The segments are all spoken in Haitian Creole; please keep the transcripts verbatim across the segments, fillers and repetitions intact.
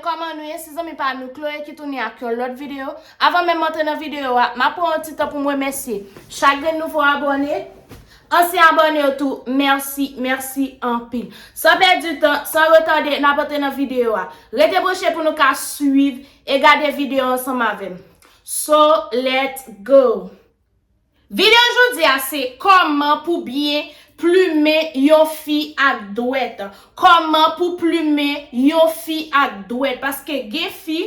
Kòman nou ye? Se zanmi pa nou Chloé ki tounen ak yon lòt videyo. Avan menm antre nan videyo a, m ap pran yon ti tan pou m remèsye chak grenn nouvo abòne. Ansyen abòne yo tou, mèsi, mèsi anpil. San pèdi tan, san retade, n ap antre nan videyo a. Rete branche pou nou ka swiv e gade videyo ansanm avè m. So, let's go! Videyo jodi a se kòman pou byen plimen yon fi ak dwèt. Kòman pou plimen yon fi ak dwèt. Paske gen fi,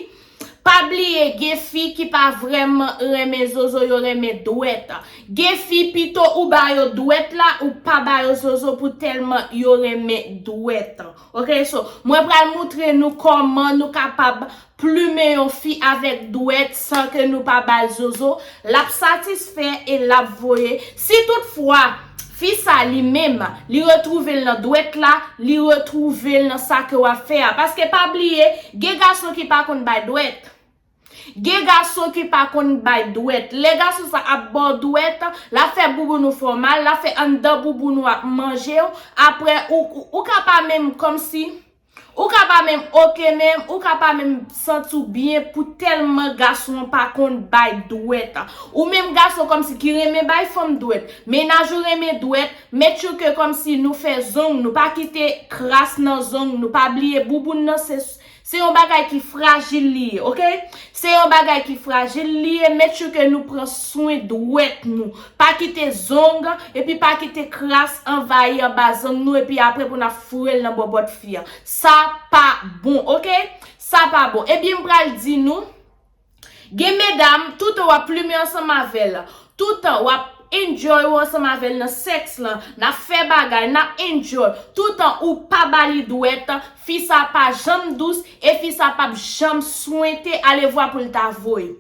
pa bliye, gen fi ki pa vrèman renmen zozo, yo renmen dwèt. Gen fi, pito ou ba yo dwèt la, ou pa ba yo zozo pou tèlman yo renmen dwèt. Ok, so, mwen pral moutre nou kòman nou kapab plimen yon fi avèk dwèt san ke nou pa ba l zozo, l ap satisfè e l ap voye. Si toutfwa fi sa li menm, li retwouve l nan dwèt la, li retwouve l nan sa ke w ap fè a. Paske pa bliye, gen gason ki pa konn bay dwèt. Gen gason ki pa konn bay dwèt. Lè gason sa ap ba w dwèt, l ap fè bouboun ou fè w mal, l ap fè anndan bouboun ou ap manje w. Apre, ou, ou, ou ka pa menm kòmsi, ou ka pa menm oke menm, ou ka pa menm santi w byen pou tèlman gason an pa konn bay dwèt. Ou menm gason kòmsi ki renmen bay fanm dwèt. Mennaj ou renmen dwèt, make sure ke kòmsi nou fè zong, nou pa kite kras nan zong, nou pa bliye bouboun nan se Se yon bagay ki frajil li ye, ok? Se yon bagay ki frajil li ye, make sure ke nou pran swen dwèt nou. Pa kite zong, epi pa kite kras anvayi anba zong nou, epi apre pou n ap foure l nan bòbòt fi an. Sa pa bon, ok? Sa pa bon. Ebyen, m pral di nou, gen medam, toutan w ap plimen ansanm avè l, toutan w ap enjoy ou ansanm avè l nan sèks lan, n ap fè bagay, n ap enjoy, toutan ou pa ba li dwèt, fi sa pa janm dous, e fi sa p ap janm swente alevwa pou l ta voye.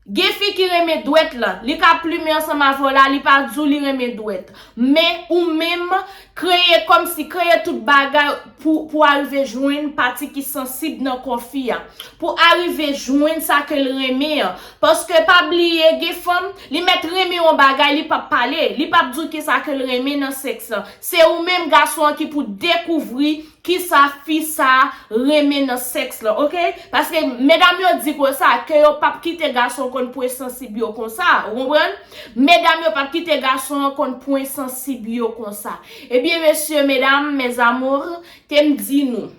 Gen fi ki renmen dwèt lan, li ka plimen ansanm avè w la, li pa di w li renmen dwèt. Men ou menm, kreye kòmsi, kreye tout bagay pou, pou arive jwenn pati ki sansib nan kò fi a. Pou arive jwenn sa ke l renmen an. Paske pa bliye, gen fanm, li mèt renmen yon bagay, li p ap pale, li p ap di w kisa ke l renmen nan sèks lan. Se ou menm gason an ki pou dekouvri kisa fi sa renmen nan sèks lan, ok? Paske medam yo di konsa, ke yo p ap kite gason konn pwen sansib yo konsa, ou konprann? Medam yo p ap kite gason an konn pwen sansib yo konsa. Ebyen, mesye, medam, mes amours, te m di nou,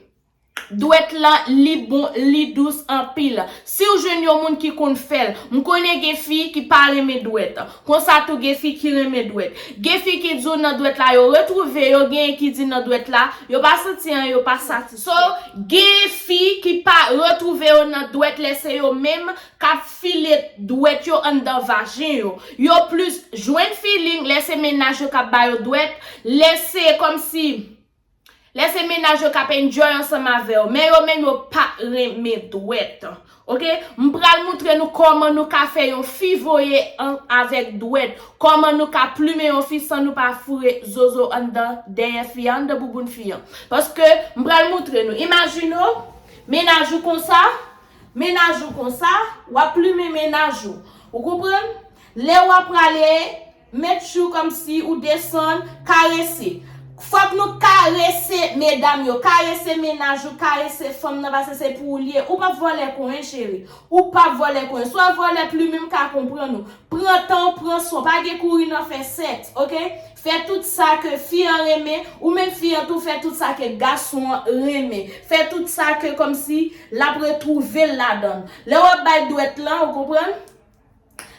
dwèt lan, li bon, li dous anpil. Si w jwenn yon moun ki konn fè l, m konnen gen fi ki pa renmen dwèt. Konsa tou gen fi ki renmen dwèt. Gen fi ki di w nan dwèt la yo retwouve yo, genyen ki di nan dwèt la yo pa santi anyen, yo pa satisfè. So, gen fi ki pa retwouve yo nan dwèt lè se yo menm k ap file dwèt yo anndan vajen yo. Yo plis jwenn feeling lè se mennaj yo k ap ba yo dwèt, lè se kòmsi Lè se mennaj yo k ap enjoy ansanm avè w, men yo menm yo pa renmen dwèt. Ok? M pral moutre nou kòman nou ka fè yon fi voye an, avèk dwèt. Kòman nou ka plimen yon fi san nou pa foure zozo anndan dèyè fi an, anndan bouboun fi an. Paske m pral moutre nou. Imajine w, mennaj ou konsa, mennaj ou konsa, w ap plimen mennaj ou. Ou konprann? Lè w ap prale, make sure kòmsi ou desann, karese. Fòk nou karese medam yo, karese mennaj ou, karese fanm nan, paske se pou ou l ye. Ou p ap vòlè konyen, cheri. Ou p ap vòlè konyen. Si w ap vòlè plimen, m ka konprann ou. Pran tan w, pran swen w. Pa gen kouri nan fè sèks, ok? Fè tout sa ke fi an renmen, ou menm fi an tou fè tout sa ke gason an renmen. Fè tout sa ke kòmsi l ap retwouve l ladan l. Lè w ap bay dwèt lan, ou konprann?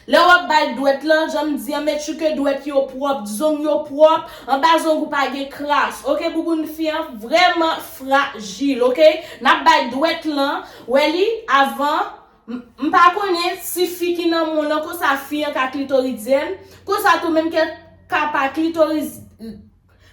Lè w ap bay dwèt lan, jan m di an, make sure ke dwèt yo pwòp, zong yo pwòp, anba zong ou pa gen kras, ok? Bouboun fi an vrèman frajil, ok? N ap bay dwèt lan, wè li, avan, m, m pa konnen si fi ki nan men w lan konsa, fi an ka klitoridyèn, konsa tou menm ke l ka pa klitoriz-,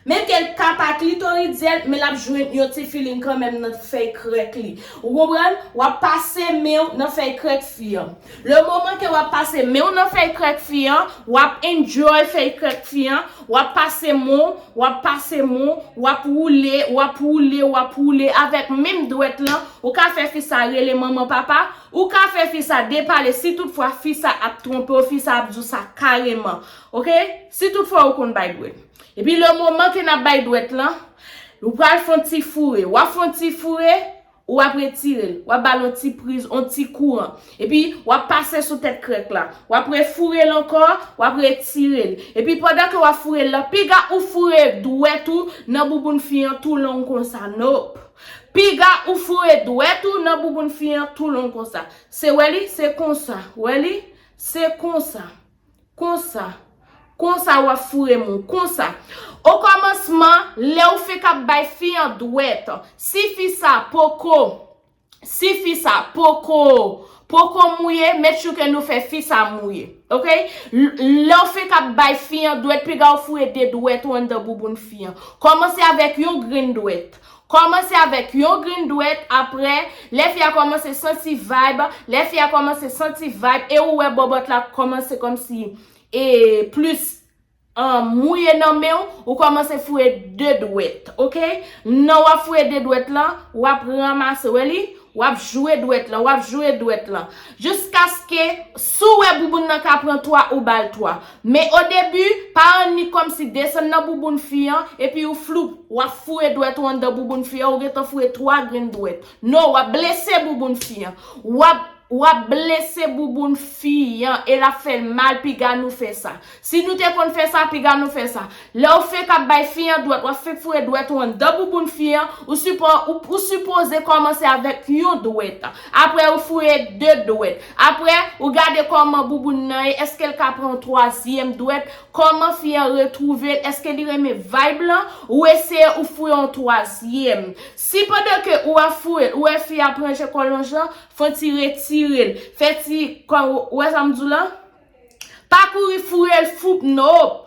Menm ke l ka pa klitoridyèn, men l ap jwenn yon ti feeling kanmenm nan fèy krèk li. Ou konprann? W ap pase men w nan fèy krèk fi an. Le moman ke w ap pase men w nan fèy krèk fi an, w ap enjoy fèy krèk fi an, w ap pase men w, w ap pase men w, w ap woule, w ap woule, w ap woule avèk menm dwèt lan, ou ka fè fi sa rele manman papa, ou ka fè fi sa depale si toutfwa fi sa ap twonpe w, fi sa ap di w sa kareman. Ok? Si toutfwa ou konn bay dwèt. Epi le moman ke n ap bay dwèt lan, ou pral fè yon ti foure. W ap fè yon ti foure, w ap retire l, w ap ba l yon ti priz, yon ti kouran. Epi, w ap pase sou tèt krèk la. W ap refoure l ankò, w ap retire l. Epi, pandan ke w ap foure l la, piga ou foure dwèt ou nan bouboun fi an tou long konsa. Nope. Piga ou foure dwèt ou nan bouboun fi an tou long konsa. Se wè li, se konsa. Wè li, se konsa. Konsa. Konsa w ap foure moun. Konsa. Okòmansman, lè ou fenk ap bay fi an dwèt, si fi sa poko, si fi sa poko, poko mouye, make sure ke nou fè fi sa mouye. Oke? L- Lè w fenk ap bay fi an dwèt, piga w foure de dwèt ou anndan bouboun fi an. Kòmanse avèk yon grenn dwèt. Kòmanse avèk yon grenn dwèt, apre, lè fi a kòmanse santi vibe, lè fi a kòmanse santi vibe, e ou wè bòbòt la kòmanse kòmsi e plis an mouye nan men w, ou kòmanse foure de dwèt, oke? Nan w ap foure de dwèt lan, w ap ranmase, wè li? W ap jwe dwèt lan, w ap jwe dwèt lan. Jiskaske, si w wè bouboun nan ka pran twa, ou ba l twa. Men o debi, pa annik kòmsi desann nan bouboun fi an, epi ou floup, w ap foure dwèt ou anndan bouboun fi an, ou gentan foure twa grenn dwèt. Non, w ap blese bouboun fi an. W ap, w ap blese bouboun fi an, e l ap fè l mal, piga nou fè sa. Si nou te konn fè sa, piga nou fè sa. Lè w fenk ap bay fi an dwèt, w ap fenk foure dwèt ou anndan bouboun fi an, ou, sipo, ou, ou sipoze kòmanse avèk yon dwèt. Apre, ou foure de dwèt. Apre, ou gade kòman bouboun nan ye, èske l ka pran yon twazyèm dwèt, kòman fi an retwouve l, èske li renmen vibe lan, ou eseye ou foure yon twazyèm. Si pandan ke ou ap foure l, ou wè fi a pran je kòlonj lan, fè ti retire l, fè ti, kò, ou wè sa m di w lan? Pa kouri foure l foup, nope.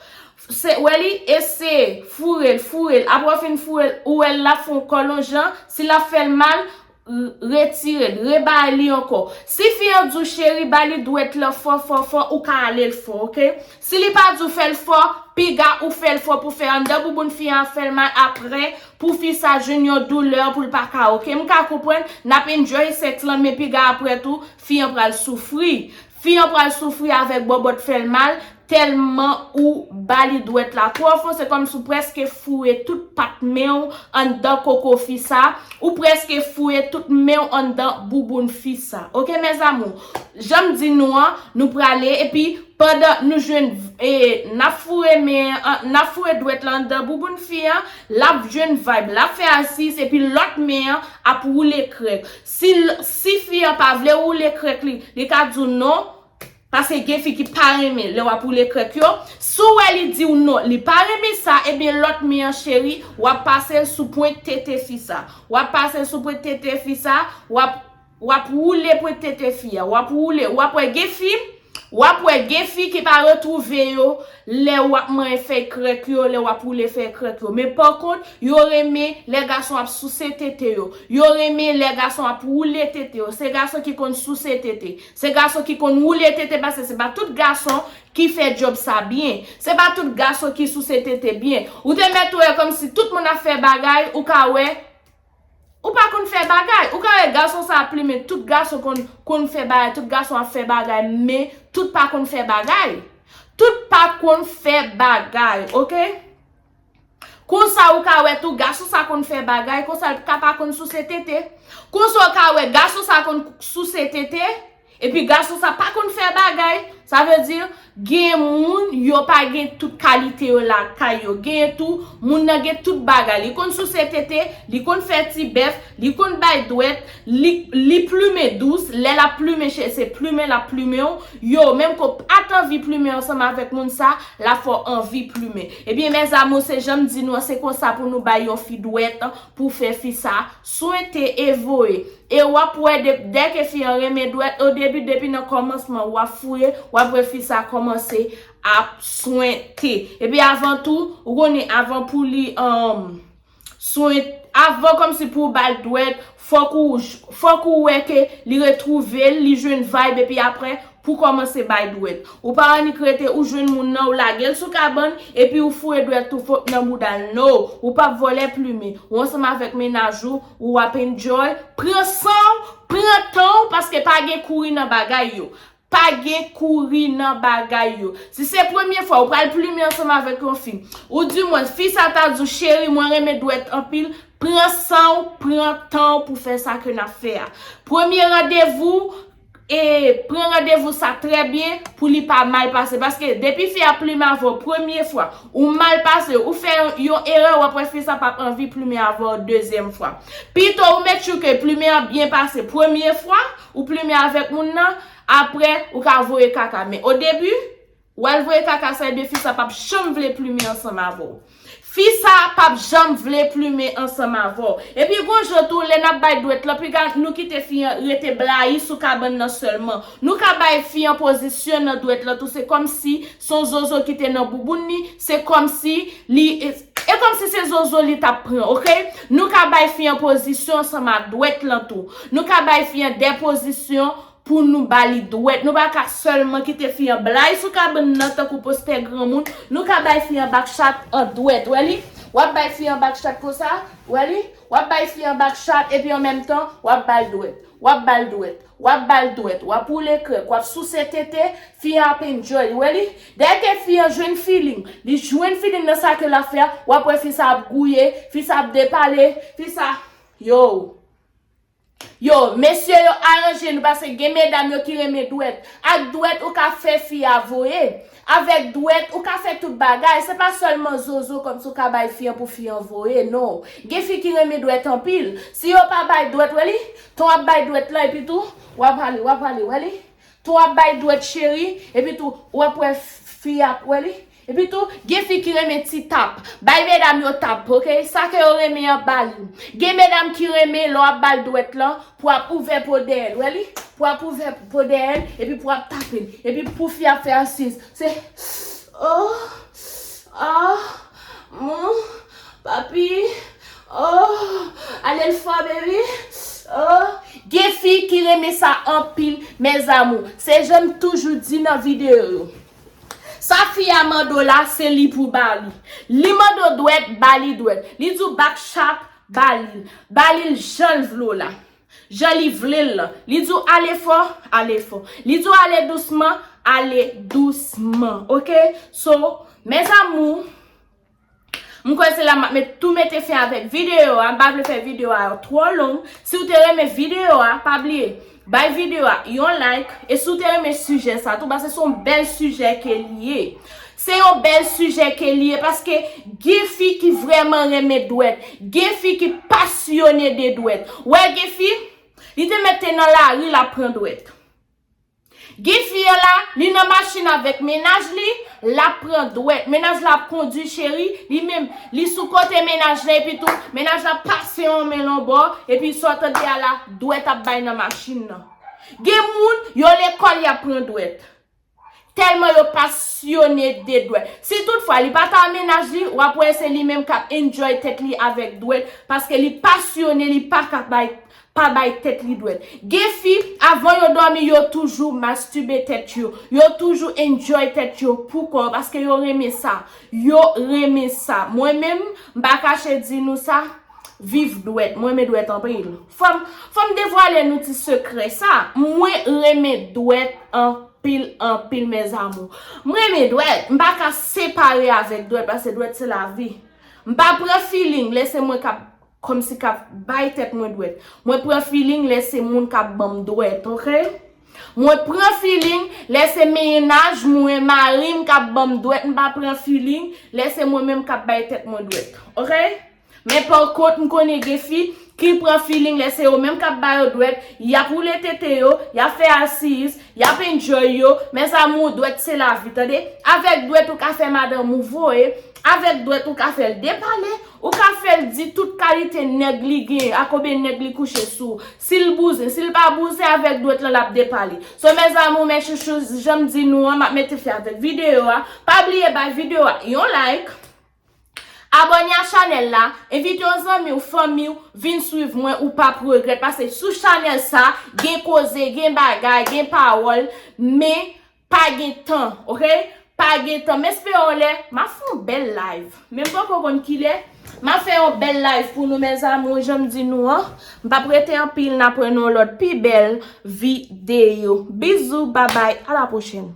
Se, wè li, eseye, foure l, foure l. Apre w fin foure l, ou wè l ap fè yon kòlonj lan, si l ap fè l mal, r- retire l, rebay li ankò. Si fi an di w cheri, ba li dwèt lan fò, fò, fò, ou ka ale l fò, oke? Si li pa di w fè l fò, piga ou fè l fò pou fè anndan bouboun fi an ap fè l mal apre, pou fi sa jwenn yon doulè pou l pa ka, oke? M ka konprann, n ap enjoy sèks lan, men piga apre tou, fi an pral soufri. Fi an pral soufri avèk bòbòt fè l mal, tèlman ou ba li dwèt la twò fon, se kòmsi w prèske foure tout pat men w anndan koko fi sa, ou prèske foure tout men w anndan bouboun fi sa. Oke, mes amours? Jan m di nou an, nou prale, epi pandan nou jwenn, e, n ap foure men an, n ap foure dwèt la anndan bouboun fi an, l ap jwenn vibe, l ap fè asis, epi lòt men an ap woule krèk. Si l- si fi an pa vle woule krèk li, li ka di w non, paske gen fi ki pa renmen lè w ap woule krèk yo. Si w wè li di w non, li pa renmen sa, ebyen lòt men an cheri, w ap pase l sou pwent tete fi sa. W ap pase l sou pwent tete fi sa, w ap, w ap woule pwent tete fi a, w ap woule, w ap wè gen fi, w ap wè gen fi ki pa retwouve yo lè w ap manyen fèy krèk yo, lè w ap woule fèy krèk yo. Men pa kont, yo renmen lè gason ap souse tete yo. Yo renmen lè gason ap woule tete yo. Se gason ki konn souse tete. Se gason ki konn woule tete, paske se pa tout gason ki fè djòb sa byen. Se pa tout gason ki souse tete byen. Ou te mèt wè kòmsi tout moun ap fè bagay, ou ka wè, ou pa konn fè bagay. Ou ka wè gason sa ap plimen, tout gason konn, konn fè bagay, tout gason ap fè bagay, men tout pa konn fè bagay. Tout pa konn fè bagay, oke? Konsa ou ka wè tou, gason sa konn fè bagay, konsa l ka pa konn souse tete. Konsa ou ka wè, gason sa konn souse tete, epi gason sa pa konn fè bagay. Sa vle di, gen moun, yo pa gen tout kalite yo lakay yo. Gen tou, moun nan gen tout bagay. Li konn souse tete, li konn fè ti bèf, li konn bay dwèt, li, li plimen dous. Lè l ap plimen, se plimen l ap plimen w. Yo, menm ke w pa t anvi plimen ansanm avèk moun sa, l ap fè w anvi plimen. Ebyen, mes amours, se jan m di nou an, se konsa pou nou bay yon fi dwèt, pou fè fi sa swente e voye. E w ap wè de- dèke fi an renmen dwèt, o debi, depi nan kòmansman, w ap fouye, w ap wè fi sa kòmanse ap swente. Epi avan tou, ou konnen, avan pou li, um, swen, avan kòmsi pou w ba l dwèt, fòk ou, fòk ou wè ke li retwouve l, li jwenn vibe, epi apre, pou kòmanse bay dwèt. Ou pa annik rete, ou jwenn moun nan, ou lage l sou kabann, epi ou foure dwèt ou fòk nan bouda l. No, ou p ap vòlè plimen. Ou ansanm avèk mennaj ou, ou ap enjoy. Pran san w, pran tan w, paske pa gen kouri nan bagay yo. Pa gen kouri nan bagay yo. Si se premye fwa ou pral plimen ansanm avèk yon fi, oudimwen fi sa ta di w, cheri, mwen renmen dwèt anpil, Pran san w, pran tan w pou fè sa ke n ap fè a. Premye randevou, e pran randevou sa trè byen pou li pa mal pase. Paske depi fi a plimen avè w premye fwa, ou mal pase, ou fè yon, yon erè, w ap wè fi sa p ap anvi plimen avè w dezyèm fwa. Pito ou make sure ke plimen an byen pase premye fwa, ou plimen avèk moun nan, apre ou ka voye kaka. Men o debi, w al voye kaka sa, ebyen fi sa p ap janm vle plimen ansanm avè w. Fi sa p ap janm vle plimen ansanm avè w. Epi gon jan tou, lè n ap bay dwèt lan, piga nou kite fi an rete blayi sou kabann nan sèlman. Nou ka bay fi an pozisyon nan dwèt lan tou, se kòmsi se yon zozo ki te nan bouboun li, se kòmsi li, e, e kòmsi se zozo li t ap pran, oke? Nou ka bay fi an pozisyon ansanm ak dwèt lan tou. Nou ka bay fi an de pozisyon pou nou ba li dwèt. Nou pa ka sèlman kite fi an blayi sou kabann nan tankou postè granmoun. Nou ka bay fi an bakchat an dwèt. Wè li? W ap bay fi an bakchat konsa. Wè li? W ap bay fi an bakchat epi an menm tan, w ap ba l dwèt. W ap ba l dwèt. W ap ba l dwèt. W ap woule krèk. W ap souse tete. Fi an ap enjoy. Wè li? Dèke fi an jwenn feeling, li jwenn feeling nan sa ke l ap fè a, w ap wè fi sa ap gouye, fi sa ap depale, fi sa, yo. Yo, mesye yo, aranje nou, paske gen medam yo ki renmen dwèt. Ak dwèt, ou ka fè fi a voye. Avèk dwèt, ou ka fè tout bagay. Se pa sèlman zozo kòmsi ou ka bay fi an pou fi an voye, non. Gen fi ki renmen dwèt anpil. Si yo pa bay dwèt, wè li, tan w ap bay dwèt lan, epi tou, w ap ale, w ap ale, wè li. Tan w ap bay dwèt cheri, epi tou, w ap wè fi ap, wè li. Epi tou, gen fi ki renmen ti tap. Bay medam yo tap, oke? Sa ke yo renmen an, ba li. Gen medam ki renmen lè w ap ba l dwèt lan, pou ap ouvè po dèyè l, wè li? Pou ap ouvè po dèyè l, epi pou ap tape l. Epi pou fi ap fè asiz. Se, oh, ah, mon, papi, oh, ale l fò, baby, oh. Gen fi ki renmen sa anpil, mes amours. Se jan m toujou di nan videyo yo. Sa fi a mande w la, se li pou ba li. Li mande w dwèt, ba li dwèt. Li di w back shot, ba li l. Ba li l jan l vle w la. Jan li vle l lan. Li di w ale fò, ale fò. Li di w ale dousman, ale dousman. Oke? So, mes amours, m kwè se la m ap met, tou mete fen avèk videyo a. M pa vle fè videyo a twò long. Si w te renmen videyo a, pa bliye, bay videyo a yon like. E si w te renmen sijè sa tou, paske se yon bèl sijè ke li ye. Se yon bèl sijè ke li ye, paske gen fi ki vrèman renmen dwèt. Gen fi ki pasyone de dwèt. Wè, gen fi, li te mete nan lari, l ap pran dwèt. Gen fi an la, li nan machin avèk mennaj li, l ap pran dwèt. Mennaj la ap kondui cheri, li menm, li sou kote mennaj la, epi tou, mennaj la pase yon men l yon bò, epi sa w tande a la, dwèt ap bay nan machin nan. Gen moun, yo lekòl, y ap pran dwèt. Tèlman yo pasyone de dwèt. Si toutfwa li pa ta mennaj li, w ap wè se li menm k ap enjoy tèt li avèk dwèt, paske li pasyone, li pa ka bay, pa bay tèt li dwèt. Gen fi, avan yo dòmi, yo toujou mastibe tèt yo. Yo toujou enjoy tèt yo pou kò yo, paske yo renmen sa. Yo renmen sa. Mwen menm, m pa kache di nou sa, viv dwèt. Mwen renmen dwèt anpil. Fò m, fò m devwale nou ti sekrè sa. Mwen renmen dwèt anpil, anpil, mes amours. Mwen renmen dwèt. M pa ka separe avèk dwèt, paske dwèt se lavi. M pa pran feeling lè se mwen k ap, kòmsi k ap bay tèt mwen dwèt. Mwen pran feeling lè se moun k ap ban m dwèt, oke? Mwen pran feeling lè se mennaj mwen, mari m k ap ban m dwèt. M pa pran feeling lè se mwen menm k ap bay tèt mwen dwèt, oke? Men pa kont, m konnen gen fi ki pran feeling lè se yo menm k ap ba yo dwèt, y ap woule tete yo, y ap fè asiz, y ap enjoy yo. Mes amours, dwèt se lavi, tande. Avèk dwèt ou ka fè madanm ou voye, avèk dwèt ou ka fè l depale, ou ka fè l di tout kalite nèg li gen, a konbyen nèg li kouche sou. Si l bouzen, si l pa bouzen, avèk dwèt lan l ap depale. So, mes amours, mes chouchous, jan m di nou an, m ap mete fen avèk videyo a. Pa bliye bay videyo a yon like. Abòne a chanèl la, envite yon zanmi w, fanmi w, vin swiv mwen, ou p ap regrèt, paske sou chanèl sa, gen koze, gen bagay, gen pawòl, men pa gen tan, oke? Pa gen tan. M espere yon lè, m ap fè yon bèl live. Men m poko konn kilè, m ap fè yon bèl live pou nou, mes amours, jan m di nou an. M p ap rete anpil, n ap wè nan yon lòt pi bèl videyo. Bizou, babay, a la pwochèn.